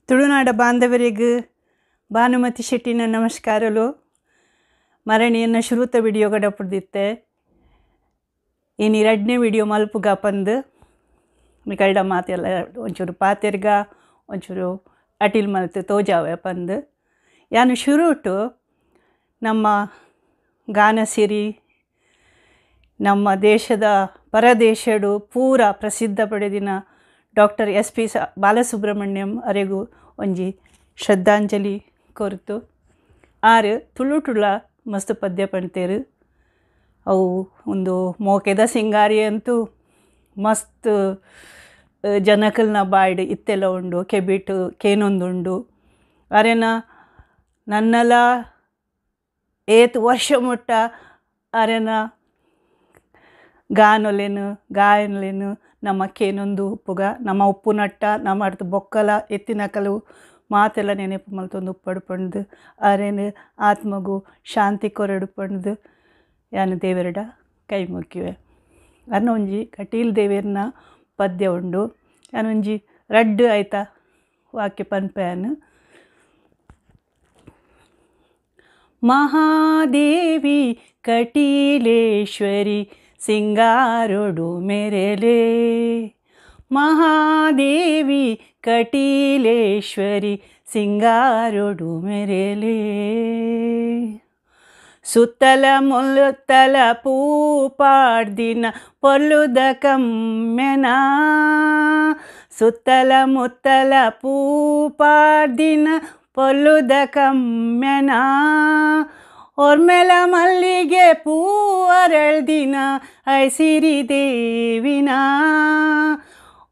ತುಳುನಾಡ ಬಾಂಧವರಿಗೆ ಭಾನುಮತಿ ಶೆಟ್ಟಿನ ನಮಸ್ಕಾರಲು. ಮರಣಿಯನ್ನು ಶುರುತ ವಿಡಿಯೋ ಗಡಪುಡ್ದಿತ್ತೆ. ಇನ್ನು ಎರಡನೇ ವಿಡಿಯೋ ಮಲ್ಪುಗ ಪಂದು ಮಿಕಲ್ಡ ಮಾತೆಲ್ಲ ಒಂಚೂರು ಪಾತೆರ್ಗ ಒಂಚೂರು ಅಟಿಲ್ ಮಲ್ತು ತೋಜಾವೆ ಪಂದು. ಯಾನು ಶುರುಟು ನಮ್ಮ ಗಾನಸಿರಿ ನಮ್ಮ ದೇಶದ ಪರದೇಶಡು ಪೂರ ಪ್ರಸಿದ್ಧ ಪಡೆದಿನ doctor S P Balasubrahmanyam ಅರೆಗೂ ಒಂಜಿ ಶ್ರದ್ಧಾಂಜಲಿ ಕೊರ್ತು. ಆರು ತುಳುಟುಳ ಮಸ್ತ್ ಪದ್ಯ ಪಣ್ತೇರು. ಅವು ಒಂದು ಮೋಕೆದ ಸಿಂಗಾರಿ ಅಂತೂ ಮಸ್ತ್ ಜನಕಲ್ನ ಬಾಯ್ಡ್ ಇತ್ತೆಲ್ಲ ಉಂಡು, ಕೆಬಿಟು ಕೇನೊಂದುಂಡು. ಅರೆನ ನನ್ನಲ ಏತ್ ವರ್ಷ ಮುಟ್ಟ ಅರೆನ ಗಾನೊಲೆನು ಗಾಯನಲೇನು ನಮ್ಮ ಕೇನೊಂದು ಉಪ್ಪುಗ ನಮ್ಮ ಉಪ್ಪು ನಟ್ಟ ನಮ್ಮ ಅಡ್ದು ಬೊಕ್ಕಲ ಎತ್ತಿನಕಲು ಮಾತೆಲ್ಲ ನೆನಪು ಮಲ್ತೊಂದು ಉಪ್ಪಡು ಪಂಡ್ದು ಅರೇನು ಆತ್ಮಗು ಶಾಂತಿ ಕೊರಡು ಪಂಡ್ದು ಯಾನು ದೇವರಡ ಕೈ ಮುಕ್ಕಿವೆ. ಅನ್ನೊಂಜಿ ಕಟೀಲ್ ದೇವರನ ಪದ್ಯ ಉಂಡು. ಯಾನೊಂಜಿ ರಡ್ಡು ಆಯ್ತಾ ವಾಕ್ಯ ಪನ್ಪೆಯನ್ನು. ಮಹಾದೇವಿ ಕಟೀಲೇಶ್ವರಿ ಸಿಂಗಾರೊಡು ಮೆರೆಲೆ, ಮಹಾದೇವಿ ಕಟೀಲೇಶ್ವರಿ ಸಿಂಗಾರೊಡು ಮೆರೆಲೆ. ಸುತ್ತಲ ಮುಲ್ಲುತ್ತಲ ಪೂಪಾಡ್ದಿನ ಪೊಲ್ಲುದ ಕಮ್ಮೆನ, ಸುತ್ತಲ ಮುತ್ತಲ ಪೂಪಾಡ್ದಿನ ಪೊಲ್ಲುದ ಕಮ್ಮೆನ. ಒರ್ಮೆಲ ಮಲ್ಲಿಗೆ ಪೂ ಅರಳ್ದಿನ ಐಸಿರಿ ದೇವಿನ,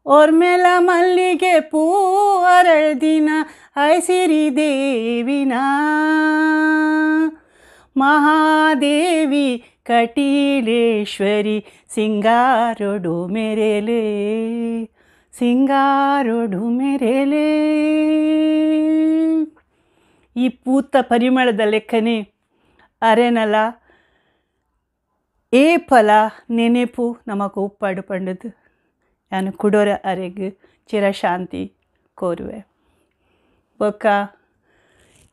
ಒರ್ಮೆಲ ಮಲ್ಲಿಗೆ ಪೂ ಅರಳ್ದಿನ ಐಸಿರಿ ದೇವಿನ. ಮಹಾದೇವಿ ಕಟೀಲೇಶ್ವರಿ ಸಿಂಗಾರೊಡು ಮೆರೆಲೆ, ಸಿಂಗಾರೊಡು ಮೆರೆಲೆ. ಈ ಪೂತ ಪರಿಮಳದ ಲೆಕ್ಕನೆ ಅರೆನಲ ಏ ಫಲ ನೆನೆಪು ನಮಕು ಉಪ್ಪಾಡು ಪಂಡದು ಯಾನು ಕುಡೋರ ಅರೆಗ್ ಚಿರಶಾಂತಿ ಕೋರುವೆ. ಬೊಕ್ಕ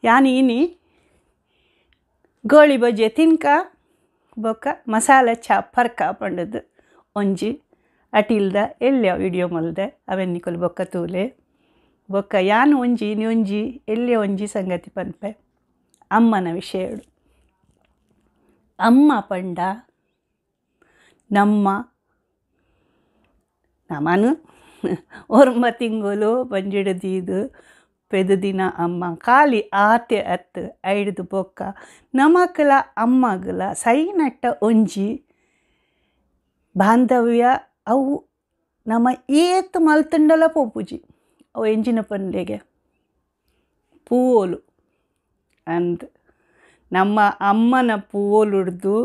ಯಾನು ಇನಿ ಗೋಳಿ ಬಜೆ ತಿನ್ಕ ಬೊಕ್ಕ ಮಸಾಲೆ ಚಾ ಪರ್ಕ ಪಂಡದು ಒಂಜಿ ಅಟಿಲ್ದ ಎಲ್ಯ ವಿಡಿಯೋ ಮಲ್ದೆ ಅವೆನ್ ನಿಕೊಲು ಬೊಕ್ಕ ತೂಲೆ. ಬೊಕ್ಕ ಯಾನು ಒಂಜಿ ಇನಿ ಒಂಜಿ ಎಲ್ಯ ಒಂಜಿ ಸಂಗತಿ ಪನ್ಪೆ ಅಮ್ಮನ ವಿಷಯಡು. ಅಮ್ಮ ಪಂಡ ನಮ್ಮ ನಮನು ಒರ್ಮ ತಿಂಗಳು ಬಂಜಿಡು ದೀದು ಪೆದು ದಿನ ಅಮ್ಮ ಖಾಲಿ ಆತೆ ಅತ್ತು ಐಡ್ದು ಬೊಕ್ಕ ನಮಕಲ ಅಮ್ಮಗಲ ಸೈನಟ್ಟ ಒಂಜಿ ಬಾಂಧವ್ಯ ಅವು ನಮ್ಮ ಏತ್ ಮಲ್ತುಂಡಲ ಪೋಪುಜಿ. ಅವು ಎಂಜಿನ ಪನ್ಲೆಗೆ ಪೂವೋಲು ಅಂದ್ ನಮ್ಮ ಅಮ್ಮನ ಪೂವೋಲುಡ್ದು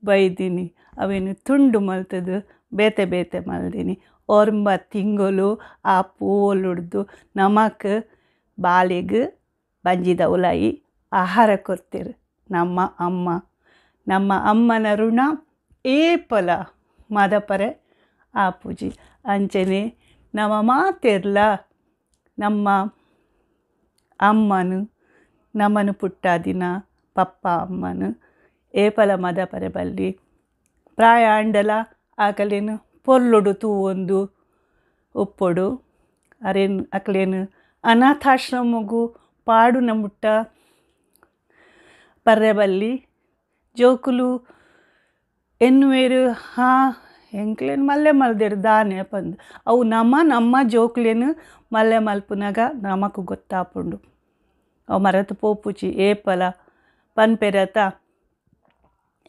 ಬೈದೀನಿ, ಅವೇನು ತುಂಡು ಮಲ್ತದು ಬೇತೆ ಬೇತೆ ಮಲ್ದೀನಿ. ಒರ್ಂಬ ತಿಂಗಳು ಆ ಪೂವೋಲುಡ್ದು ನಮಕ್ ಬಾಲಿಗೆ ಬಂಜಿದ ಉಲಾಯಿ ಆಹಾರ ಕೊಡ್ತೀರು ನಮ್ಮ ಅಮ್ಮ. ನಮ್ಮ ಅಮ್ಮನ ಋಣ ಏಪಲ ಮದಪರೆ ಆಪುಜಿ. ಅಂಚನೆ ನಮ್ಮ ಮಾತೆರ್ಲ ನಮ್ಮ ಅಮ್ಮನು ನಮ್ಮನು ಪುಟ್ಟಾದಿನ ಪಪ್ಪ ಅಮ್ಮನು ಏಪಲ ಮದಪರೆ ಬಲ್ಲಿ ಪ್ರಾಯ ಆಂಡಲ ಆಕಲೇನು ಪೊರ್ಲುಡು ತೂವೊಂದು ಉಪ್ಪೊಡು. ಅರೇನು ಅಕ್ಲೇನು ಅನಾಥಾಶ್ರಮಗು ಪಾಡುನ ಮುಟ್ಟ ಪರ್ರೆ ಬಲ್ಲಿ ಜೋಕುಲು ಎನ್ನುವೇರು ಹಾ ಎಂಕ್ಲೇನು ಮಲ್ಲೆ ಮಲ್ದೇರು ದಾನೆ ಪಂದು ಅವು ನಮ್ಮ ನಮ್ಮ ಜೋಕುಲೇನು ಮಲ್ಲೆ ಮಲ್ಪುನಾಗ ನಮಕು ಗೊತ್ತಾಪುಂಡು. ಅವು ಮರತು ಪೋಪುಚಿ ಏಪಲ ಪನ್ಪೆರತ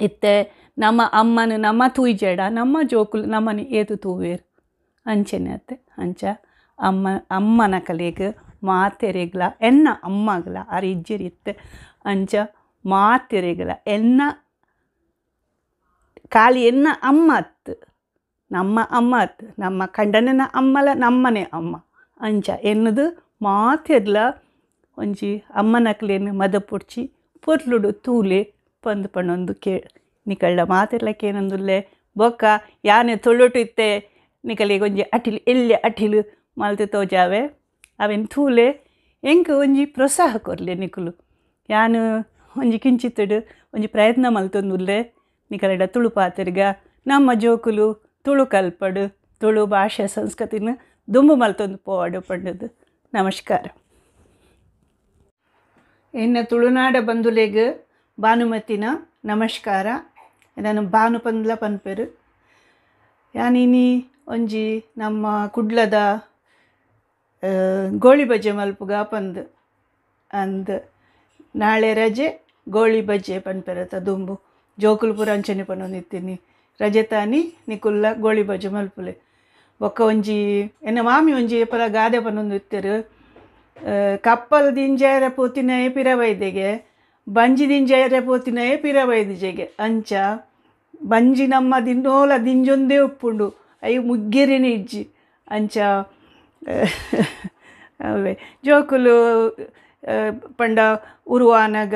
ಇತ್ತೆ ನಮ್ಮ ಅಮ್ಮನು ನಮ್ಮ ತೂಯ್ಜೇಡ ನಮ್ಮ ಜೋಕುಲು ನಮ್ಮನ್ನು ಏತು ತೂವೇರು ಅಂಚೆನೆ ಅತ್ತೆ. ಅಂಚ ಅಮ್ಮ ಅಮ್ಮನ ಕಲೆಗ್ ಮಾತೆರೆಗ್ಲ ಎನ್ನ ಅಮ್ಮಗ್ಲ ಆರ್ ಇಜ್ಜೆರ್ ಇತ್ತೆ ಅಂಚ ಮಾತೆರೆಗ್ಲ ಎನ್ನ ಖಾಲಿ ಎನ್ನ ಅಮ್ಮ ಅತ್ತು ನಮ್ಮ ಅಮ್ಮ ಅತ್ತು ನಮ್ಮ ಕಂಡನನ ಅಮ್ಮಲ ನಮ್ಮನೆ ಅಮ್ಮ ಅಂಚ ಎನ್ನದು ಮಾತೆರ್ಲ ಒಂಜಿ ಅಮ್ಮನಕ್ಲೇನು ಮದಪುಡ್ಚಿ ಪೊರ್ಲುಡು ತೂಲೆ ಪಂದು ಪಣ್ಣೊಂದು ಕೇ ನಿಕಳ್ಳ ಮಾತೆರ್ಲಕ್ಕೇನೊಂದುಲ್ಲೆ. ಬೊಕ್ಕ ಯಾನೆ ತುಳುಟು ಇತ್ತೆ ನಿಕಲಿಗೆ ಒಂಜಿ ಅಟಿಲು ಎಲ್ಯ ಅಟಿಲು ಮಲ್ತು ತೋಜಾವೆ ಅವೆನ್ ತೂಲೆ. ಎಂಕ್ ಒಂಜಿ ಪ್ರೋತ್ಸಾಹ ಕೊರ್ಲೆ ನಿಕುಲು ಯಾನು ಒಂಜಿ ಕಿಂಚಿತ್ತಡು ಒಂಜಿ ಪ್ರಯತ್ನ ಮಲ್ತೊಂದುಲ್ಲೆ ನಿಕಲೆಡ ತುಳು ಪಾತೆರ್ಗ ನಮ್ಮ ಜೋಕುಲು ತುಳು ಕಲ್ಪಡು ತುಳು ಭಾಷೆ ಸಂಸ್ಕೃತಿನ ದುಂಬು ಮಲ್ತೊಂದು ಪೋವಡು ಪಂಡದು. ನಮಸ್ಕಾರ. ಎನ್ನ ತುಳುನಾಡ ಬಂಧುಲೆಗ್ ಭಾನುಮತಿನ ನಮಸ್ಕಾರ. ನಾನು ಭಾನು ಪಂದ್ಲ ಪನ್ಪೆರು. ಯಾನಿನಿ ಒಂಜಿ ನಮ್ಮ ಕುಡ್ಲದ ಗೋಳಿ ಬಜೆ ಮಲ್ಪುಗ ಪಂದ್ ಅಂದ್ ನಾಳೆ ರಜೆ ಗೋಳಿ ಬಜೆ ಪನ್ಪೆರತ ದುಂಬು ಜೋಕುಲು ಪೂರ ಅಂಚನೆ ಪನೊಂದಿತ್ತೀನಿ ರಜೆ ತಾನಿ ನಿಕುಲ್ಲ ಗೋಳಿ ಬಜೆ ಮಲ್ಪುಲೆ. ಬೊಕ್ಕ ಒಂಜಿ ಎನ್ನ ಮಾಮಿ ಒಂಜಿ ಏಪಲ ಗಾದೆ ಪನೊಂದಿತ್ತೆರು, ಕಪ್ಪಲ್ ದಿಂಜಾಯರ ಪೋತಿನಯೇ ಪಿರವೈದೆಗೆ ಬಂಜಿ ದಿಂಜಾಯರ ಪೋತಿನಯೇ ಪಿರವೈದಿಜೆಗೆ. ಅಂಚ ಬಂಜಿ ನಮ್ಮ ದಿನೋಲ ದಿಂಜೊಂದೇ ಉಪ್ಪುಂಡು ಅಯ್ಯೋ ಮುಗ್ಗೆರೇನೆ ಇಜ್ಜಿ. ಅಂಚ ಅವೇ ಜೋಕುಲು ಪಂಡ ಉರುವಾನಗ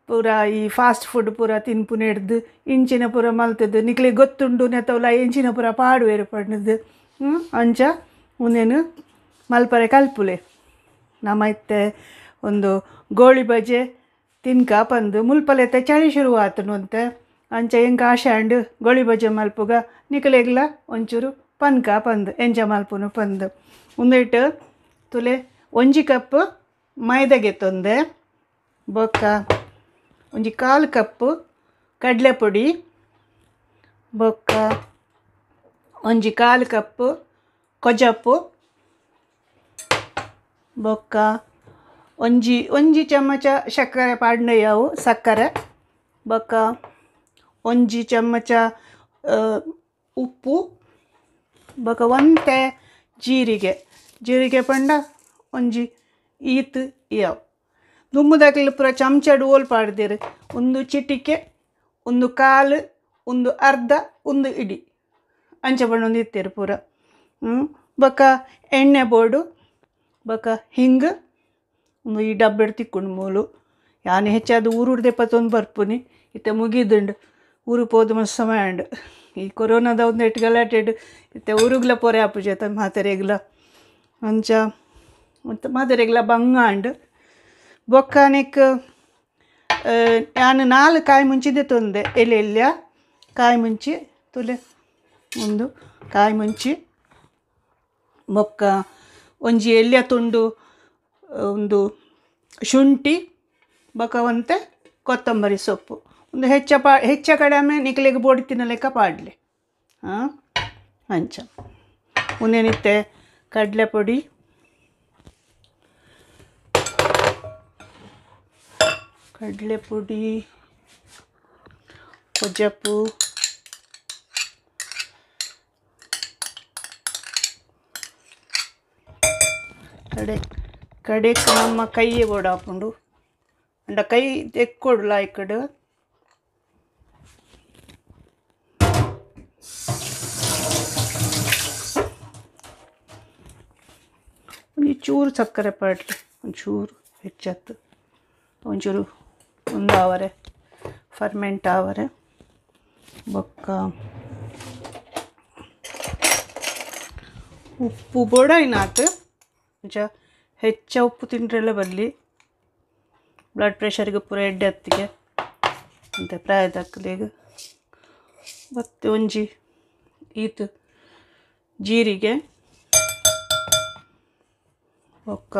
ಪೂರ ಈ ಫಾಸ್ಟ್ ಫುಡ್ ಪೂರ ತಿನ್ಪುನ ಹಿಡ್ದು ಇಂಚಿನ ಪೂರ ಮಲ್ತದ್ದು ನಿಕ್ಲೆ ಗೊತ್ತುಂಡು ನೆತ್ತವಲ ಇಂಚಿನ ಪೂರ ಪಾಡುವೆರು ಪಂಡದು ಅಂಚ ಉಂದೇನು ಮಲ್ಪರೆ ಕಲ್ಪುಲೆ. ನಮ್ಮ ಇತ್ತೆ ಒಂದು ಗೋಳಿ ಬಜೆ ತಿನ್ಕ ಪಂದು ಮುಲ್ಪಲೆತ್ತೆ ಚಳಿ ಶುರು ಆತನು ಅಂತೆ. ಅಂಚ ಎಂಕ ಆಶೆ ಅಂಡು ಗೋಳಿ ಬಜೆ ಮಲ್ಪುಗ ನಿಕಲೆಗ್ಲ ಒಂಚೂರು ಪನ್ಕ ಪಂದು ಎಂಚ ಮಲ್ಪುನು ಪಂದು. ಉಂದಿಟ್ಟು ತುಲೆ ಒಂಜಿ ಕಪ್ ಮೈದಾಗೆ ತೊಂದೆ, ಬೊಕ್ಕ ಒಂಜಿ ಕಾಲು ಕಪ್ಪು ಕಡಲೆ ಪೊಡಿ, ಬೊಕ್ಕ ಒಂಜಿ ಕಾಲು ಕಪ್ಪು ಕೊಜಪ್ಪು, ಬೊಕ್ಕ ಒಂಜಿ ಒಂಜಿ ಚಮಚ ಸಕ್ಕರೆ ಪಾಡ್ನಯಾವು ಸಕ್ಕರೆ, ಬೊಕ್ಕ ಒಂಜಿ ಚಮಚ ಉಪ್ಪು, ಬೊಕ್ಕ ಒಂತೆ ಜೀರಿಗೆ ಜೀರಿಗೆ ಪಂಡ ಒಂಜಿ ಈತ್ ಯಾವು ದುಂಬುದಾಕಲಿ ಪೂರ ಚಮಚಡ್ ಓಲ್ ಪಾಡ್ದಿರು ಒಂದು ಚಿಟಿಕೆ ಒಂದು ಕಾಲು ಒಂದು ಅರ್ಧ ಒಂದು ಇಡಿ ಅಂಚ ಪಂಡೊಂದು ಇತ್ತೀರು ಪೂರ. ಬೊಕ್ಕ ಎಣ್ಣೆ ಬೋಡು, ಬೊಕ್ಕ ಹಿಂಗೆ ಒಂದು ಈ ಡಬ್ಬೆಡ್ ತಿಕ್ಕೊಂಡು ಮೂಲು ಯಾನು ಹೆಚ್ಚಾದ ಊರುಡ್ದೆ ಪತ್ತೊಂದು ಬರ್ಪುನಿ ಇತ್ತೆ ಮುಗಿದುಂಡು ಊರು ಪೋದು ಮಸ್ತ್ ಸಮಯ ಉಂಡು. ಈ ಕೊರೋನಾದ ಒಂದು ಎಟ್ಟು ಗಲಾಟೆಡ್ ಇತ್ತೆ ಊರುಗ್ಲ ಪೊರೆ ಆಪುಜೆ ಮಾತೆರೆಗ್ಲ ಅಂಚ ಮತ್ತು ಮಾತೆರೆಗ್ಲ ಬಂಗ ಉಂಡು. ಬೊಕ್ಕ ನೆಕ್ ಯಾನು 4 ಕಾಯಿ ಮುಂಚಿದೆ ತೊಂದೆ ಎಲೆ ಎಲ್ಯ ಕಾಯಿ ಮುಂಚಿ ತುಲೆ ಒಂದು ಕಾಯಿ ಮುಂಚಿ, ಬೊಕ್ಕ ಒಂಜಿ ಎಲ್ಯ ತುಂಡು ಒಂದು ಶುಂಠಿ, ಬೊಕ್ಕ ಒಂತೆ ಕೊತ್ತಂಬರಿ ಸೊಪ್ಪು ಒಂದು ಹೆಚ್ಚ ಪಾ ಹೆಚ್ಚ ಕಡಿಮೆ ನಿಕ್ಲೆಗ್ ಬೋಡಿ ತಿನ್ನಲೆಕ್ಕ ಪಾಡಲಿ. ಹಾಂ ಅಂಚ ಒಂದೇನಿತ್ತೆ ಕಡಲೆ ಪೊಡಿ, ಕಡಲೆ ಪುಡಿ, ಕೊಜಪ್ಪು, ಕಡೆ ಕಡೆಕ್ ನಮ್ಮ ಕೈಯೇ ಬೋಡಾಪುಂಡು ಅಂಡ ಕೈ ತೆಕ್ಕೊಡ್ಲ ಈ ಕಡೆ. ಒಂಜಿ ಚೂರು ಸಕ್ಕರೆ ಪಾಡ್ಲಿ ಒಂಚೂರು ಹೆಚ್ಚತ್ತು ಒಂಚೂರು ಒಂದಾವರೆ ಫರ್ಮೆಂಟ್ ಆವರೆ. ಬೊಕ್ಕ ಉಪ್ಪು ಬೋಡಾಯಿನಾತು ಅಂಚ ಹೆಚ್ಚ ಉಪ್ಪು ತಿಂಡ್ರೆಲ್ಲ ಬರಲಿ ಬ್ಲಡ್ ಪ್ರೆಷರ್ಗೆ ಪೂರ ಎಡ್ಡೆ ಹತ್ತಿಗೆ ಅಂತ ಪ್ರಾಯದಕ್ಕಲಿಗೆ. ಮತ್ತು ಒಂಜಿ ಈತು ಜೀರಿಗೆ, ಬೊಕ್ಕ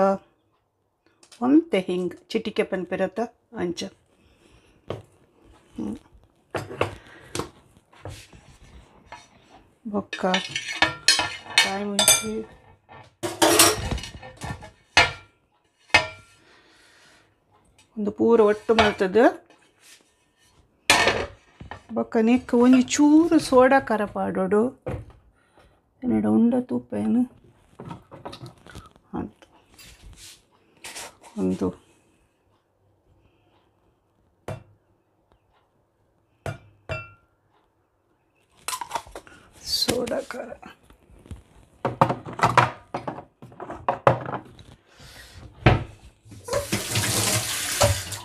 ಒಂತೆ ಹಿಂಗೆ ಚಿಟಿಕೆ ಪನ್ಪಿರತ್ತ ಅಂಚ. ಬೊಕ್ಕ ಕಾಯಿ ಮುಂಚಿ, ಒಂದು ಪೂರ ಒಟ್ಟು ಮಾಡ್ತದೆ. ಬೊಕ್ಕ ನೆಕ್ ಒಂಜಿ ಚೂರು ಸೋಡಾ ಖಾರ ಪಾಡೋಡು ಎನ್ನಡ ಉಂಡ ತೂಪ ಏನು ಅಂತ ಒಂದು ಸೋಡಾ ಖಾರ.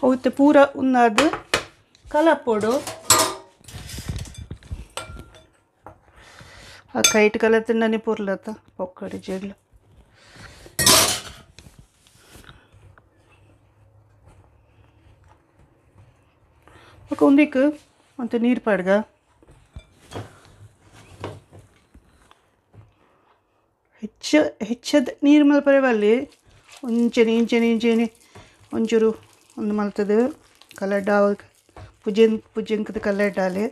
ಅವತ್ತೆ ಪೂರ ಉನ್ನಾದು ಕಲಪೊಡು ಆ ಕೈಟ್ ಕಲತಿಂಡನೆ ಪೊರ್ಲತ್ತ ಪೊಕ್ಕಡಿ ಜೆಡ್ಲು. ఒక ఉందికు అంత నీరు పాడుగా ಹೆಚ್ಚ ಹೆಚ್ಚದ ನೀರು ಮಲ್ಪರೆ ಬಲ್ಲಿ ಒಂಚೆನೆ ಇಂಚೆನೆ ಇಂಚೆನೆ ಒಂಚೂರು ಒಂದು ಮಲ್ತದು ಕಲರ್ಡ್ ಪುಜಿನ್ ಪುಜಿಂಕದ ಕಲರ್ಡಾಲೆ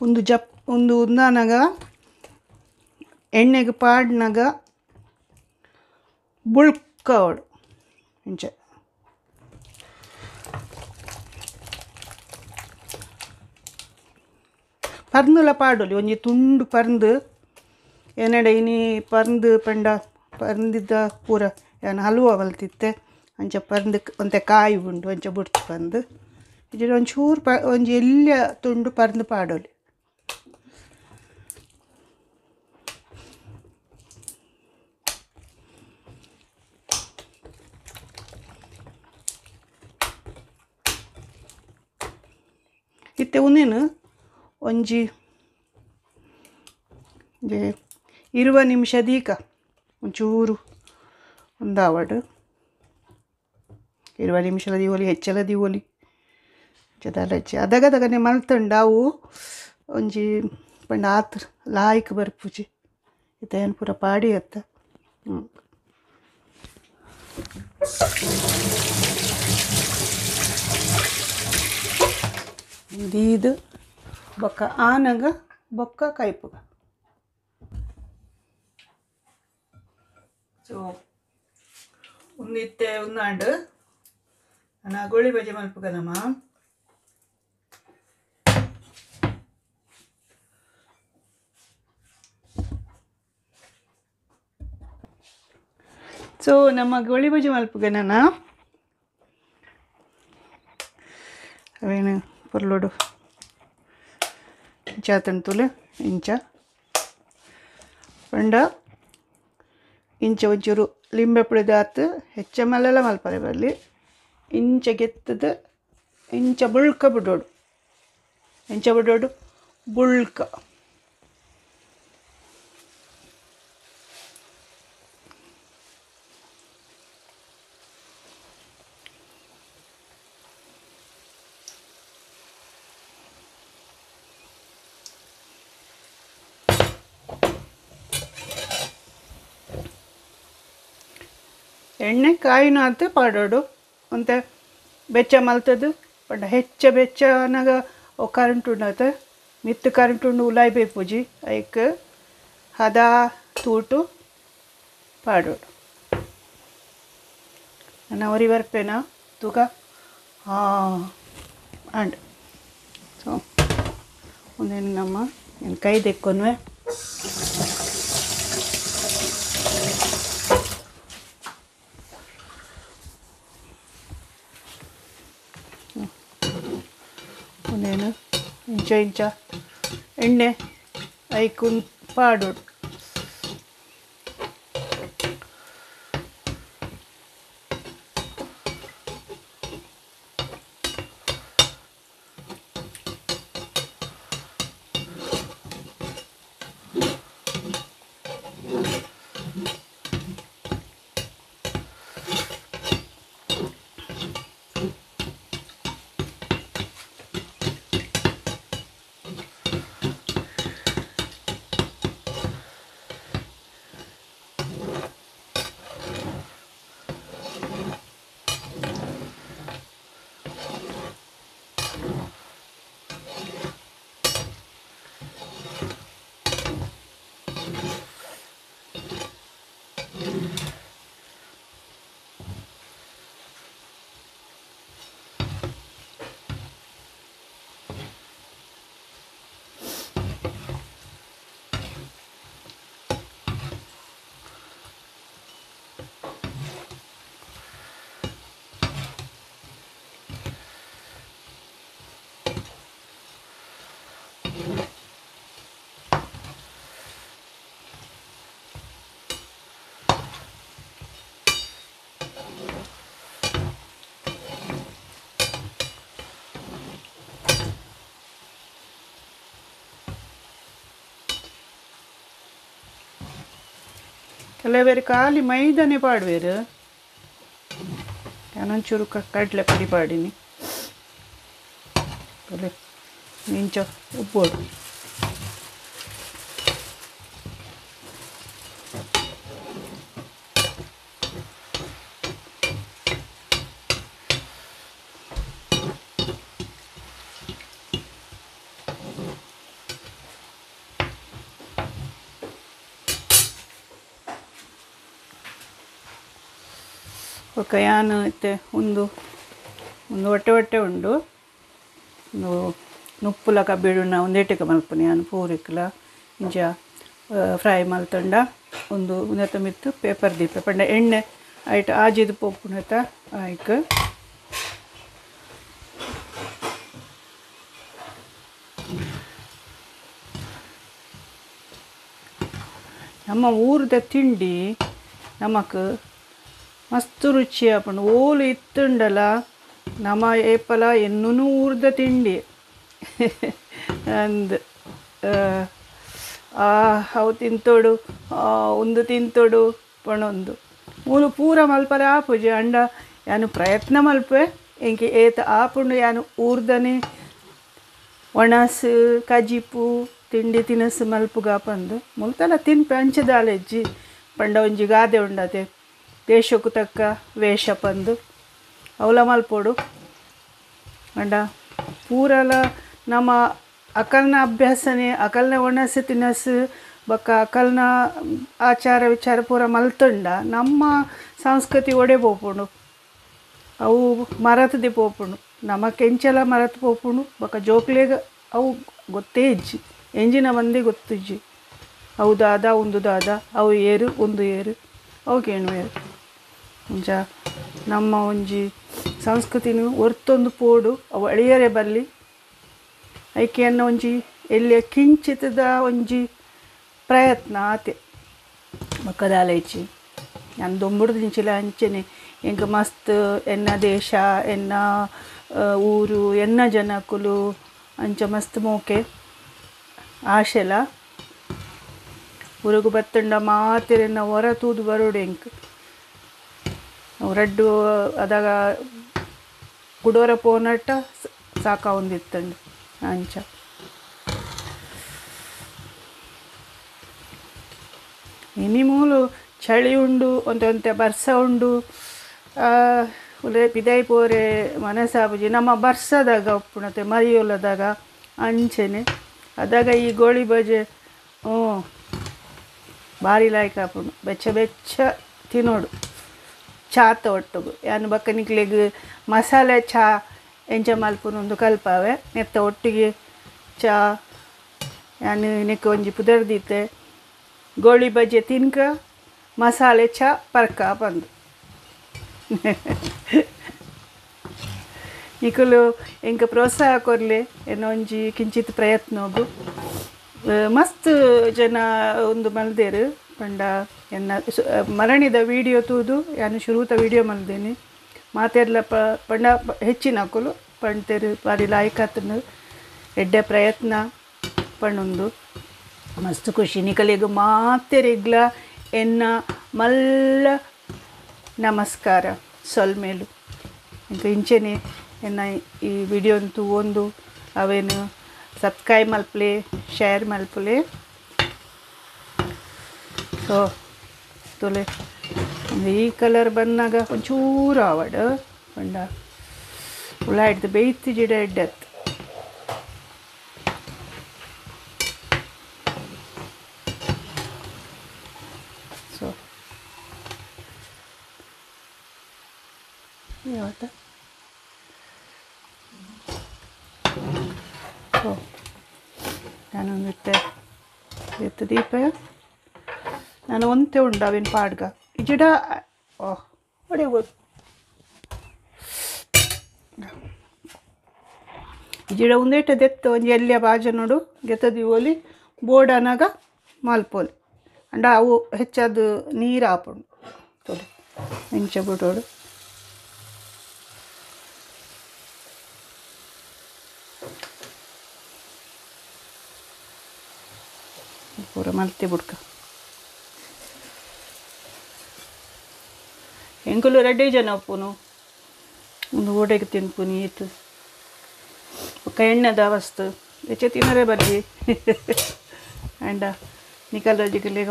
ಒಂದು ಜಪ್ ಒಂದು ಉಂದಾನಾಗ ಎಣ್ಣೆಗೆ ಪಾಡ್ನಾಗ ಬುಳ್ಕವಡು ಇಂಚ ಪರ್ಂದುಲ ಪಾಡೊಲಿ ಒಂಜಿ ತುಂಡು ಪರ್ಂದು ಎನ್ನಡ ಇನಿ ಪರ್ಂದು ಪಂಡ ಪರ್ಂದಿದ್ದ ಪೂರ ಯಾನ್ ಹಲ್ವ ಮಲ್ತಿತ್ತೆ ಅಂಚ ಪರ್ಂದು ಒಂತೆ ಕಾಯಿ ಉಂಡು ಅಂಚ ಬುಡ್ಚಿ ಪಂದು ಇಜ್ಜಿಡ ಒಂಚೂರು ಪ ಒಂಜಿ ಎಲ್ಯ ತುಂಡು ಪರ್ಂದು ಪಾಡೊಲಿ ಇತ್ತೆ ಉಂದೇನು ಒಂಜಿ 20 ನಿಮಿಷ ದೀಕ ಒಂಚೂರು ಒಂದಾವಡು 20 ನಿಮಿಷಲ ದೀವೊಲಿ ಹೆಚ್ಚಲ ದೀವೊಲಿ ಚದಾಲಚ್ಚಿ ಅದಗದಗನೆ ಮಲ್ತುಂಡ ಅವು ಒಂಜಿ ಪಂಡ ಆತ್ ಲಾಯ್ಕ್ ಬರ್ಪುಜಿ ಇತ್ತೆ ಏನ್ ಪೂರ ಪಾಡಿ ಅತ್ತ. ದೀದು ಬೊಕ್ಕ ಆನಗ ಬೊಕ್ಕ ಕೈಪುಗ. ಸೊ ಉಂದಿತ್ತೆ ಉಂದಾಂಡ್ ನಾ ಗೋಳಿ ಬಜೆ ಮಲ್ಪುಗ ನಮ್ಮ. ಸೊ ನಮ್ಮ ಗೋಳಿ ಬಜೆ ಮಲ್ಪುಗ ನಾನು ಅವೇನು ಪೊರ್ಲೊಡು ಇಂಚ ತಂತುಲೆ ಇಂಚ ಪಂಡ ಇಂಚ ಒಂಚೂರು ಲಿಂಬೆ ಪುಳಿದಾತು ಹೆಚ್ಚ ಮಲ್ಲೆಲ್ಲ ಮಲ್ಪರೆ ಬರಲಿ ಇಂಚ ಗೆತ್ತದ ಇಂಚ ಬುಳ್ಕ ಬಿಡೋಡು ಇಂಚ ಬಿಡೋಡು ಬುಳ್ಕ. ಎಣ್ಣೆ ಕಾಯಿನಾತು ಪಾಡೋಡು ಒಂತೆ ಬೆಚ್ಚ ಮಲ್ತದು ಪಂಡ ಹೆಚ್ಚ ಬೆಚ್ಚ ಅನ್ನಾಗ ಅವು ಕರೆಂಟ್ ಉಂಡಾತ ಮಿತ್ತು ಕರೆಂಟ್ ಉಂಡು ಉಲಾಯ್ ಬೇಪುಜಿ ಐಕ್ ಹದ ತೂಟು ಪಾಡೋಡು. ನನ್ನ ಒರಿ ಬರ್ಪೇನ ತೂಕ ಹಾಂ ಅಂಡ್. ಸೊ ಒಂದೇನು ನಮ್ಮ ಏನು ಕೈ ದೆಕ್ಕೊನ್ವೆ ಒಂದೇನು ಇಂಚ ಇಂಚ ಎಣ್ಣೆ ಐಕು ಪಾಡೋಡು. ಕೆಲವೇರು ಖಾಲಿ ಮೈದಾನೆ ಪಾಡುವೇರು ಯಾನೊಂಚೂರು ಕಡಲೆ ಪುಡಿ ಪಾಡಿನಿ ಇಂಚ ಉಪ್ಪೋಡು ಬೊಕ್ಕ ಯಾನ್ ಇತ್ತೆ ಉಂದು ಉಂದು ಒಟ್ಟೆ ಒಟ್ಟೆ ಉಂಡು ಉಂದು ನುಪ್ಪುಲ ಕಬ್ಬಿಡುನ ಒಂದೇಟಿಗೆ ಮಲ್ಪುನಿ ಯಾನ್ ಪೂರಿಕ್ಲ ಇಂಚ ಫ್ರೈ ಮಲ್ತಂಡ ಉಂದು ಉಂದೆತ ಮಿತ್ತ್ ಪೇಪರ್ ದೀಪೆ ಪಂಡ ಎಣ್ಣೆ ಐಟ್ ಆಜಿದ್ ಪೋಪುನೆತ ಐಕ್ ನಮ್ಮ ಊರದ ತಿಂಡಿ ನಮಕ್ ಮಸ್ತ್ ರುಚಿ ಆಪುಂಡು ಓಲು ಇತ್ತುಂಡಲ ನಮ ಏಪಲ ಎನ್ನುನು ಊರ್ದ ತಿಂಡಿ ಅಂದ್ ಅವು ತಿಂತೋಡು ಉಂದು ತಿಂತೋಡು ಪಣೊಂದು ಮೂಲು ಪೂರ ಮಲ್ಪರೆ ಆಪುಜಿ ಅಂಡ ಯಾನು ಪ್ರಯತ್ನ ಮಲ್ಪೆ ಎಂಕೆ ಏತ ಆಪುಂಡು ಯಾನು ಊರ್ದನೆ ಒಣಸು ಕಜಿಪು ತಿಂಡಿ ತಿನಸು ಮಲ್ಪುಗ ಪಂದು ಮುಲ್ತಲ ತಿನ್ಪೆ ಅಂಚದಾಲೆಜ್ಜಿ ಪಂಡ ಒಂಜಿ ಗಾದೆ ಉಂಡತೆ ದೇಶಕ್ಕೂ ತಕ್ಕ ವೇಷ ಪಂದು ಅವಲ ಮಲ್ಪೊಡು ಅಂಡ ಪೂರಲ ನಮ್ಮ ಅಕಲ್ನ ಅಭ್ಯಾಸನೆ ಅಕಲ್ನ ಒಣಸು ತಿನಸು ಬೊಕ್ಕ ಅಕಲ್ನ ಆಚಾರ ವಿಚಾರ ಪೂರ ಮಲ್ತುಂಡ ನಮ್ಮ ಸಂಸ್ಕೃತಿ ಒಡೆ ಪೋಪುಂಡು ಅವು ಮರತದೆ ಪೋಪುಂಡು ನಮ್ಮ ಕೆಂಚಲ ಮರತ್ ಪೋಪುಂಡು ಬೊಕ್ಕ ಜೋಕ್ಲೆಗ್ ಅವು ಗೊತ್ತೇ ಇಜ್ಜಿ ಎಂಜಿನ ಮಂದಿ ಗೊತ್ತಿಜ್ಜಿ ಅವು ದಾದ ಉಂದು ದಾದ ಅವು ಏರು ಉಂದು ಏರು ಅವು ಕೇಣುವೇರು ಒಂಜ ನಮ್ಮ ಒಂಜಿ ಸಂಸ್ಕೃತಿನು ಒರ್ತೊಂದು ಪೋಡು ಅವು ಅಳಿಯರೆ ಬಲ್ಲಿ ಐಕೆಯನ್ನು ಒಂಜಿ ಎಲ್ಲಿಯ ಕಿಂಚಿತದ ಒಂಜಿ ಪ್ರಯತ್ನ ಆತೆ ಬೊಕ್ಕದಾಲೈಚಿ ನಾನು ದೊಂಬುಡ್ದಿಂಚಿಲ ಅಂಚೆನೆ ಎಂಕ್ ಮಸ್ತ್ ಎನ್ನ ದೇಶ ಎನ್ನ ಊರು ಎನ್ನ ಜನಕುಲು ಅಂಚ ಮಸ್ತ್ ಮೋಕೆ ಆಶೆಲ ಊರುಗು ಬತ್ತಂಡ ಮಾತೆರೆನ್ನ ಹೊರ ತೂದು ಬರೋಡು ಎಂಕ್ ರಡ್ಡು ಅದಾಗ ಕುಡೋರ ಪೋನಟ್ಟ ಸಾಕಾವೊಂದಿತ್ತಂಡು ಅಂಚ ಇನಿ ಮೂಲು ಚಳಿ ಉಂಡು ಒಂತೆ ಒಂತೆ ಬರ್ಸ ಉಂಡು ಪಿದಾಯಿ ಪೋರೆ ಮನಸ್ಸಾಪುಜಿ ನಮ್ಮ ಬರ್ಸದಾಗ ಉಪ್ಪುಣತೆ ಮರಿಯೊಲದಾಗ ಅಂಚೆನೆ ಅದಾಗ ಈ ಗೋಳಿ ಬಜೆ ಹ್ಞೂ ಭಾರಿ ಲಾಯ್ಕ್ ಆಪುಂಡು ಬೆಚ್ಚ ಬೆಚ್ಚ ತಿನ್ನೋಡು ಚಾತ ಒಟ್ಟುಗು ಯಾನ್ ಬೊಕ್ಕ ನಿಕ್ಲೆಗ್ ಮಸಾಲೆ ಚಾ ಎಂಚ ಮಲ್ಪುನೊಂದು ಕಲ್ಪಾವೆ ನೆತ್ತ ಒಟ್ಟಿಗೆ ಚಾ ಯಾನ್ ನೆಕ್ ಒಂಜಿ ಪುದರ್ ದೀತೆ ಗೋಳಿ ಬಜೆ ತಿನ್ಕ ಮಸಾಲೆ ಚಾ ಪರ್ಕ ಪಂದು ನಿಕುಲು ಎಂಕ್ ಪ್ರೋತ್ಸಾಹ ಕೊರ್ಲೆ ಎನ್ನ ಒಂಜಿ ಕಿಂಚಿತ್ ಪ್ರಯತ್ನಗು ಮಸ್ತ್ ಜನ ಒಂದು ಮಲ್ದೇರು ಪಂಡ ಎನ್ನ ಮರಣಿದ ವೀಡಿಯೋ ತೂದು ಯಾನು ಶುರುತ ವೀಡಿಯೋ ಮಲ್ದೇನೆ ಮಾತೆರ್ಲ ಪಂಡ ಹೆಚ್ಚಿನಕುಲು ಪಂತೇರು ಬಾರಿ ಲಾಯ್ಕಾತನು ಎಡ್ಡೆ ಪ್ರಯತ್ನ ಪಣ್ಣೊಂದು ಮಸ್ತ್ ಖುಷಿ ನಿಕಲೆಗ್ ಮಾತೆರೆಗ್ಲ ಎನ್ನ ಮಲ್ಲ ನಮಸ್ಕಾರ ಸೊಲ್ಮೇಲು ಇಂಕ ಇಂಚೆನೆ ಎನ್ನ ಈ ವಿಡಿಯೋನ್ ತೂವೊಂದು ಅವೇನು ಸಬ್ಸ್ಕ್ರೈಬ್ ಮಲ್ಪಲೆ ಶೇರ್ ಮಲ್ಪಲೆ ಸೊ ತೊಲೆ ಈ ಕಲರ್ ಬಂದಾಗ ಒಂಚೂರು ಆವಡ್ ಪಂಡ ಉಳ್ಳಾಡ್ದು ಬೇಯ್ತು ಜಿಡ ಎಡ್ಡೆತ್ತು ಸೊ ಯಾವತ್ತ ಸೊ ನಾನೊಂದಿತ್ತೆ ಎತ್ತು ದೀಪ ನಾನು ಒಂತೆ ಉಂಡು ಅವಿನ ಪಾಡ್ಗ ಇಜಿಡ ಓಹ್ ಒಡೆ ಇಜಿಡ ಒಂದೇಟ ದೆತ್ತು ಒಂಜಿ ಎಲ್ಲಿಯ ಬಾಜ ನೋಡು ಗೆತ್ತದೀವೊಲಿ ಬೋರ್ಡ್ ಅನಾಗ ಮಲ್ಪೊಲಿ ಅಂಡ ಅವು ಹೆಚ್ಚಾದ ನೀರು ಆಪುಂಡು ತೋಲೆ ಇಂಚ ಬಿಡೋಡು ಪೂರ ಮಲ್ತಿ ಬುಡ್ಕ. ಎಂಕುಲು ರಡ್ಡೆ ಜನ ಉಪ್ಪುನು ಒಂದು ಓಡೆಗೆ ತಿನ್ಪುನಿ ಈತು ಬೊಕ್ಕ ಎಣ್ಣೆದ ವಸ್ತು ಹೆಚ್ಚೆ ತಿನ್ನರೆ ಬರ್ರಿ ಆಂಡ ನಿಕಲ್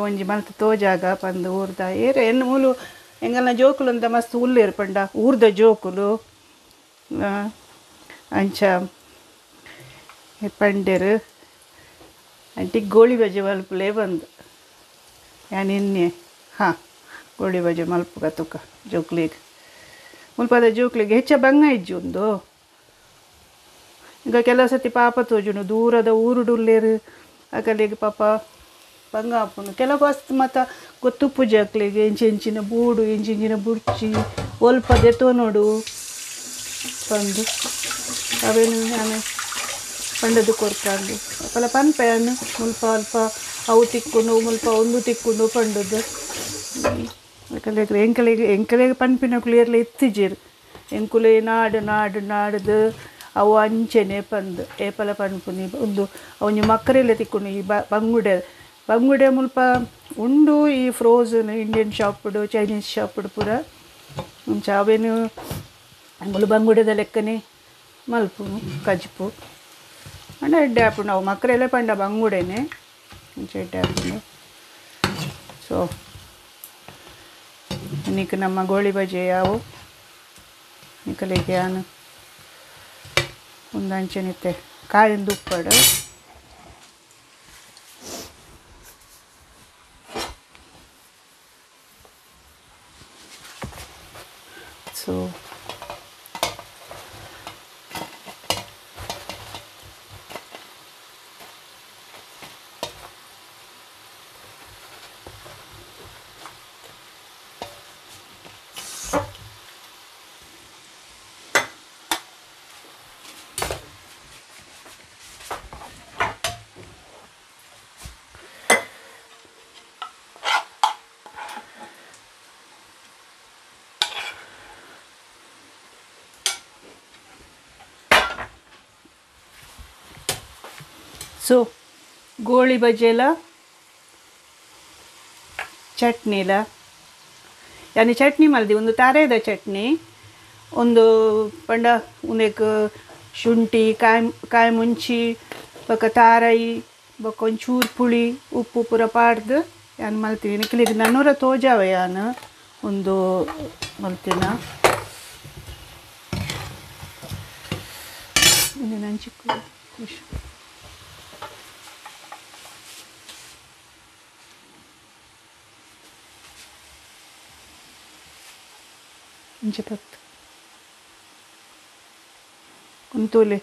ಒಂಜಿ ಮಲ್ತ್ ತೋಜಾಗ ಪಂದು ಊರ್ದ ಏರೆ ಎನ್ನು ಮೂಲು ಎಂಗಲ್ನ ಜೋಕುಲು ಅಂತ ಮಸ್ತ್ ಉಲ್ಲೇರು ಪಂಡ ಊರ್ದ ಜೋಕುಲು ಅಂಚ ಪಂಡೆರು ಅಂಟಿ ಗೋಳಿ ಬಜೆ ಮಲ್ಪುಲೇ ಬಂದು ಯಾನ್ ಎನ್ನೆ ಹಾಂ ಗೋಳಿ ಬಜೆ ಮಲ್ಪುಗ ತುಕ ಜೋಕ್ಲಿಗ್ ಮುಲ್ಪದ ಜೋಕ್ಲಿಗೆ ಹೆಚ್ಚ ಬಂಗ ಇಜ್ಜಿ ಉಂದು ಈಗ ಕೆಲವು ಸತಿ ಪಾಪ ತೋಜುನು ದೂರದ ಊರುಡುಲ್ಲೇರು ಅಕಲಿಗೆ ಪಾಪ ಬಂಗ ಆಪುನು ಕೆಲವು ವಸ್ತು ಮಾತ ಗೊತ್ತುಪ್ಪು ಜಕ್ಲಿಗೆ ಎಂಚೆಂಚಿನ ಬೂಡು ಎಂಚೆಂಚಿನ ಬುಡ್ಚಿ ಒಲ್ಪ ದೆತೊನೊಡು ಪಂದು ಅವೇನು ನಾನು ಪಂಡದು ಕೊರ್ಪಂದು ಅಪಲ ಪನ್ಪೆ ಅನ್ನು ಮುಲ್ಪ ಅಲ್ಪ ಅವು ತಿಕ್ಕುಂಡು ಮುಲ್ಪ ಒಂದು ತಿಕ್ಕುಂಡು ಪಂಡದು ಎಂಕಲೆಗ್ ಎಂಕಲೆಗ್ ಎಂಕಲೆಗ್ ಪನ್ಪಿನಕುಲು ಏರ್ಲ ಇತ್ತಿಜೆರ್ ಎಂಕುಲೆ ನಾಡು ನಾಡು ನಾಡ್ದು ಅವು ಅಂಚೆನೆ ಪಂದು ಏಪಲ ಪನ್ಪುನಿ ಉಂದು ಒಂಜಿ ಮಕ್ಕರೆಲ್ಲ ತಿಕ್ಕುಂಡು ಈ ಬಂಗುಡೆ ಬಂಗುಡೆ ಮುಲ್ಪ ಉಂಡು ಈ ಫ್ರೋಝನ್ ಇಂಡಿಯನ್ ಶಾಪ್ಡು ಚೈನೀಸ್ ಶಾಪ್ಡು ಪೂರ ಅಂಚ ಅವೇನು ಅಂಗುಲು ಬಂಗುಡೆದ ಲೆಕ್ಕನೆ ಮಲ್ಪುನು ಕಜ್ಪು ಅಂಡ ಎಡ್ಡೆ ಆಪುಂಡು ಅವು ಮಕ್ಕರೆಲ್ಲ ಪಂಡ ಬಂಗುಡೆನೆ ಅಂಚ ಎಡ್ಡೆ ಆಪುಂಡು. ಸೊ ನಿಕ್ ನಮ್ಮ ಗೋಳಿ ಬಜೆ ಯಾವು ನಿಕಲೆಗೆ ಯಾನು ಒಂದು ಅಂಚೆನಿತ್ತೆ ಕಾಯಿಂದ ಉಪ್ಪಡು ಸೊ ಸೊ ಗೋಳಿ ಬಜೆಲ ಚಟ್ನಿಲ ಯಾನಿ ಚಟ್ನಿ ಮಲ್ದಿ ಒಂದು ತಾರೇದ ಚಟ್ನಿ ಒಂದು ಪಂಡ ಉಂದೆಕ್ ಶುಂಠಿ ಕಾಯಿ ಕಾಯಿ ಮುಂಚಿ ಬೊಕ್ಕ ತಾರೈ ಬೊಕ್ಕ ಒಂಚೂರು ಪುಳಿ ಉಪ್ಪು ಪೂರ ಪಾಡ್ದು ಯಾನ್ ಮಲ್ತೀನಿ ನಿಕ್ಲಿಗ್ ನನ್ನೂರ ತೋಜಾವೆ ಯಾನ್ ಒಂದು ಮಲ್ತಿನ ನಂಚಿಕ್ಕು ಇಂಚ ಪತ್ತು ಕುಂತೋಲೆ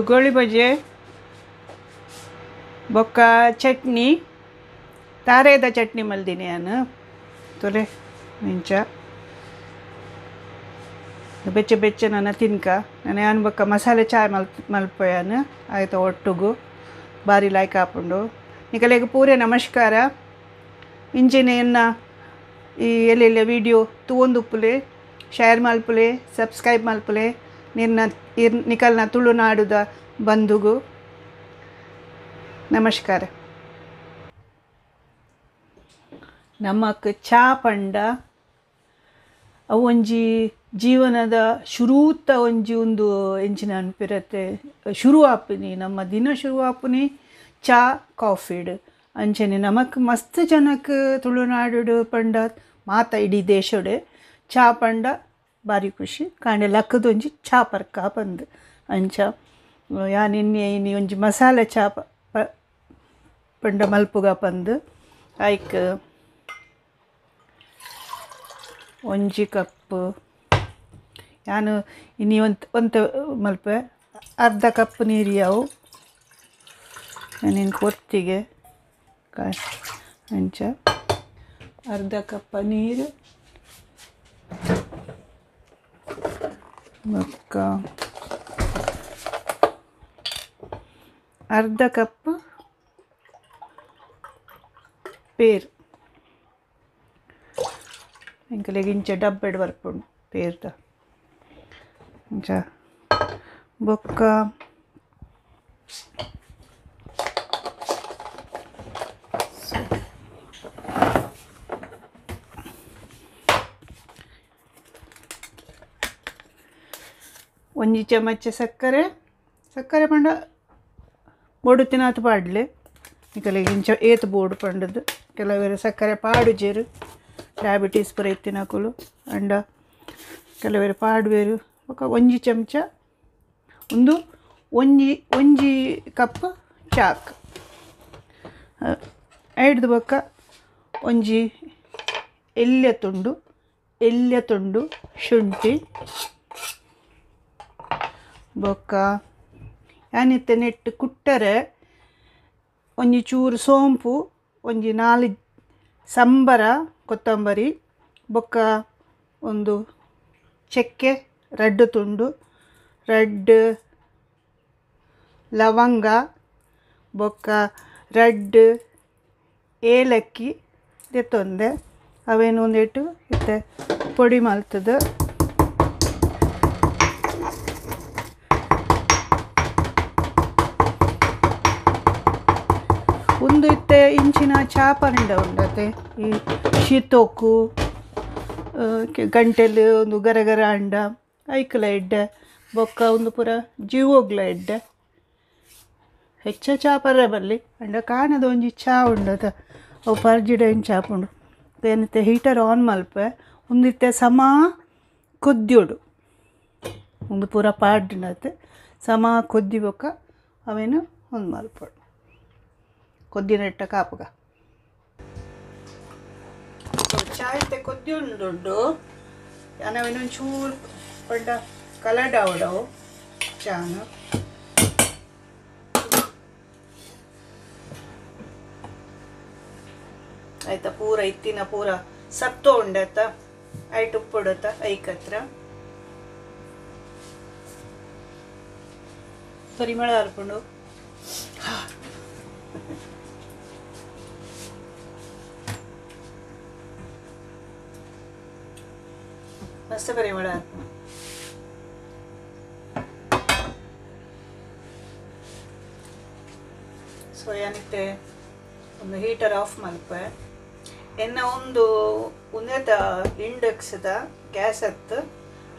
ಗೋಳಿ ಬಜೆ ಬೊಕ್ಕ ಚಟ್ನಿ ತಾರೇದ ಚಟ್ನಿ ಮಲ್ದಿನಿ ಯಾನು ತೊಲೆ ಇಂಚ ಬೆಚ್ಚ ಬೆಚ್ಚ ನನ್ನ ತಿನ್ಕ ನಾನು ಯಾನ್ ಬೊಕ್ಕ ಮಸಾಲೆ ಚಾಯ್ ಮಲ್ಪಯಾನು ಆಯ್ತು ಒಟ್ಟುಗು ಬಾರಿ ಲಾಯ್ಕ್ ಆಪುಂಡು ನಿಕಲೆಗ್ ಪೂರೆ ನಮಸ್ಕಾರ ಇಂಜಿನೆಯನ್ನ ಈ ಎಲ್ಲೆಲ್ಲ ವಿಡಿಯೋ ತೂವೊಂದುಪ್ಪುಲೆ ಶೇರ್ ಮಲ್ಪುಲೆ ಸಬ್ಸ್ಕ್ರೈಬ್ ಮಲ್ಪುಲೆ ನಿನ್ನ ನಿಕಲ್ನ ತುಳುನಾಡುದ ಬಂಧುಗು ನಮಸ್ಕಾರ. ನಮಕ್ ಚಾ ಪಂಡ ಅವು ಒಂಜಿ ಜೀವನದ ಶುರೂತ ಒಂಜಿ ಒಂದು ಎಂಚಿನ ಅನ್ಪಿರತ್ತೆ ಶುರು ಆಪುನಿ ನಮ್ಮ ದಿನ ಶುರು ಆಪುನಿ ಚಾ ಕಾಫಿಡ್ ಅಂಚನೆ ನಮಕ್ ಮಸ್ತ್ ಜನಕ್ ತುಳುನಾಡು ಪಂಡ ಮಾತ ಇಡೀ ದೇಶಡೆ ಚಾ ಪಂಡ ಬಾರಿ ಖುಷಿ ಕಾಂಡೆ ಲಕ್ಕದೊಂಜಿ ಚಾ ಪರ್ಕ ಪಂದ್ ಅಂಚ ಯಾನ್ ಇನ್ನೆ ಇನಿ ಒಂಜಿ ಮಸಾಲೆ ಚಾ ಪಂಡ ಮಲ್ಪುಗ ಪಂದ್ ಐಕ್ ಒಂಜಿ ಕಪ್ ಯಾನು ಇನಿ ಒಂತ ಮಲ್ಪೆ ಅರ್ಧ ಕಪ್ ನೀರು ಯಾವು ನಿನ್ನ ಕೊತ್ತಿಗೆ ಅಂಚ ಅರ್ಧ ಕಪ್ ನೀರು ಬೊಕ್ಕ ಅರ್ಧ ಕಪ್ ಪೇರು ಎಂಕಲೆಗ್ ಇಂಚ ಡಬ್ಬೆಡ್ ಬರ್ಪುಂಡು ಪೇರ್ದ ಇಂಚ ಬೊಕ್ಕ ಒಂಜಿ ಚಮಚ ಸಕ್ಕರೆ ಸಕ್ಕರೆ ಪಂಡ ಬೋಡು ತಿನಾತ್ ಪಾಡ್ಲೆ ನಿಕಲೆಗ್ ಇಂಚ ಏತ್ ಬೋಡು ಪಂಡದು ಕೆಲವೆರ್ ಸಕ್ಕರೆ ಪಾಡುಜೆರ್ ಡಯಾಬಿಟೀಸ್ ಪೂರ ಇತ್ತಿನಕುಲು ಅಂಡ ಕೆಲವೆರ್ ಪಾಡುವೆರ್ ಬೊಕ ಒಂಜಿ ಚಮಚ ಉಂದು ಒಂಜಿ ಒಂಜಿ ಕಪ್ ಚಾಕ್ ಐಡ್ದ್ ಬೊಕ ಒಂಜಿ ಎಲ್ಯ ತುಂಡು ಶುಂಠಿ ಬೊಕ್ಕ ಯಾನಿತ್ತೆ ನೆಟ್ ಕುಟ್ಟರೆ ಒಂಜಿ ಚೂರು ಸೋಂಪು ಒಂಜಿ 4 ಸಂಬರ ಕೊತ್ತಂಬರಿ ಬೊಕ್ಕ ಒಂದು ಚಕ್ಕೆ 2 ತುಂಡು 2 ಲವಂಗ ಬೊಕ್ಕ 2 ಏಲಕ್ಕಿ ದೆತ್ತೊಂದೆ ಅವೇನು ಒಂದಿಟ್ಟು ಇತ್ತೆ ಪೊಡಿ ಮಲ್ತದ ಒಂದು ಇತ್ತೆ ಇಂಚಿನ ಚಾ ಪಂಡ ಉಂಡತೆ ಈ ಶೀತೋಕು ಗಂಟೆಲ್ ಒಂದು ಗರಗರ ಅಂಡ ಐಕ್ಲ ಎಡ್ಡೆ ಬೊಕ್ಕ ಒಂದು ಪೂರ ಜೀವೋಗ್ಲ ಎಡ್ಡೆ ಹೆಚ್ಚ ಚಾ ಪರ್ರೆ ಬರಲಿ ಅಂಡ ಕಾಣದ ಒಂಜಿ ಚಾ ಉಂಡತ ಅವು ಪರ್ಜಿಡ ಏನು ಚಾಪುಂಡು ಏನತ್ತೆ ಹೀಟರ್ ಆನ್ ಮಲ್ಪೆ ಒಂದಿತ್ತೆ ಸಮ ಕೊದ್ಯೋಡು ಒಂದು ಪೂರ ಪಾಡ್ನತೆ ಸಮ ಕೊದ್ದಿ ಬೊಕ್ಕ ಅವೇನು ಒಂದು ಮಲ್ಪೊಡು ಕೊದ್ದಿನೆಟ್ಟ ಕಾಪುಗ ಚಾಯ್ತೆ ಕೊದ್ದಿ ಉಂಡು ಅನವೇನು ಚೂರು ಪಂಡ ಕಲರ್ಡ್ ಆವಡವು ಚಾನು ಆಯ್ತಾ ಪೂರ ಇತ್ತಿನ ಪೂರ ಸತ್ತು ಉಂಡತ ಐಟ್ ಉಪ್ಪುಡತ ಐಕತ್ರ ಪರಿಮಳ ಅರ್ಪುಂಡು ಮಸ್ತ್ ಪರಿಮಳ ಅರ್ಪುಂಡು ಸೊ ಯಾನಿತ್ತೆ ಒಂದು ಹೀಟರ್ ಆಫ್ ಮಲ್ಪೆ ಎನ್ನ ಒಂದು ಉನ್ನತ ಇಂಡಕ್ಸ್ದ ಗ್ಯಾಸ್ ಹತ್ತು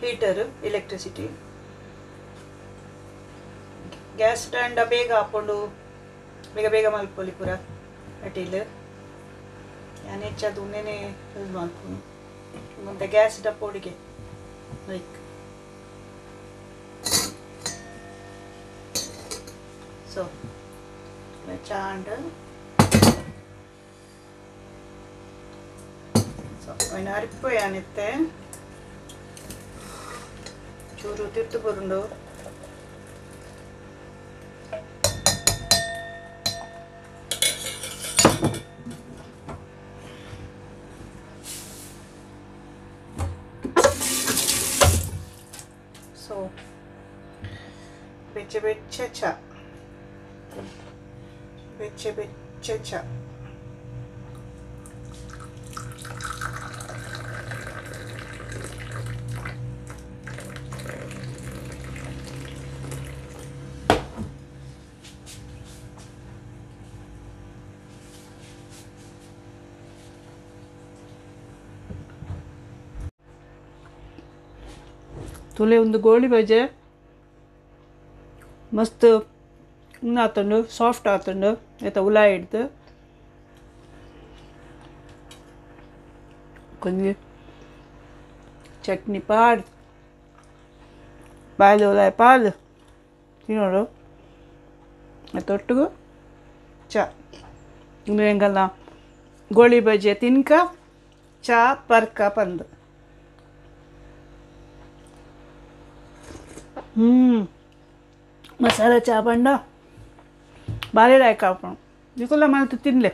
heater electricity gas stand ಬೇಗ ಹಾಕೊಂಡು ಬೇಗ ಬೇಗ ಮಲ್ಪೊಲಿ ಪೂರ ಅಟೀಲ್ ಯಾನ್ ಹೆಚ್ಚದು ಉನ್ನೆನೆ ಯೂಸ್ ಮಲ್ಪುನು ಮತ್ತೆ ಗ್ಯಾಸ್ ಡಪ್ಪೋಡಿಗೆ ಲೈಕ್ ಸೊ ಚಾಂಡ್ ಸೊ ಅಯ್ನ ಅರಿಪು ಯಾನಿತ್ತೆ ಚೂರು ತಿರ್ತು ಬರುಂಡು ಸೊ ಬೆಚ್ಚ ಬೆಚ್ಚ ಚಾ ಬೆಚ್ಚ ಬೆಚ್ಚ ಚಾ ತುಲೆ ಒಂದು ಗೋಳಿ ಬಜೆ ಮಸ್ತ್ ಆತುಂಡು ಸಾಫ್ಟ್ ಆತುಂಡು ಆಯ್ತಾ ಉಲ ಹಿಡ್ದು ಕೊಂಚ ಚಟ್ನಿ ಪಾಡ್ ಬಾಯ್ದು ಉಲಾಯ್ ಪಾಡ್ ತಿನ್ನೋಡು ತೊಟ್ಟಿಗೂ ಚಾ ಇನ್ನು ಹೆಂಗಲ್ಲ ಗೋಳಿ ಬಜೆ ತಿನ್ಕ ಚಾ ಪರ್ಕ ಪಂದು ಮಸಾಲ ಚಾ ಪಂಡ ಬಾರಿ ಲಾಯ್ಕ್ ಆಪುಂಡು ನಿಕುಲ ಮಲ್ತ್ ತಿನ್ಲೆ.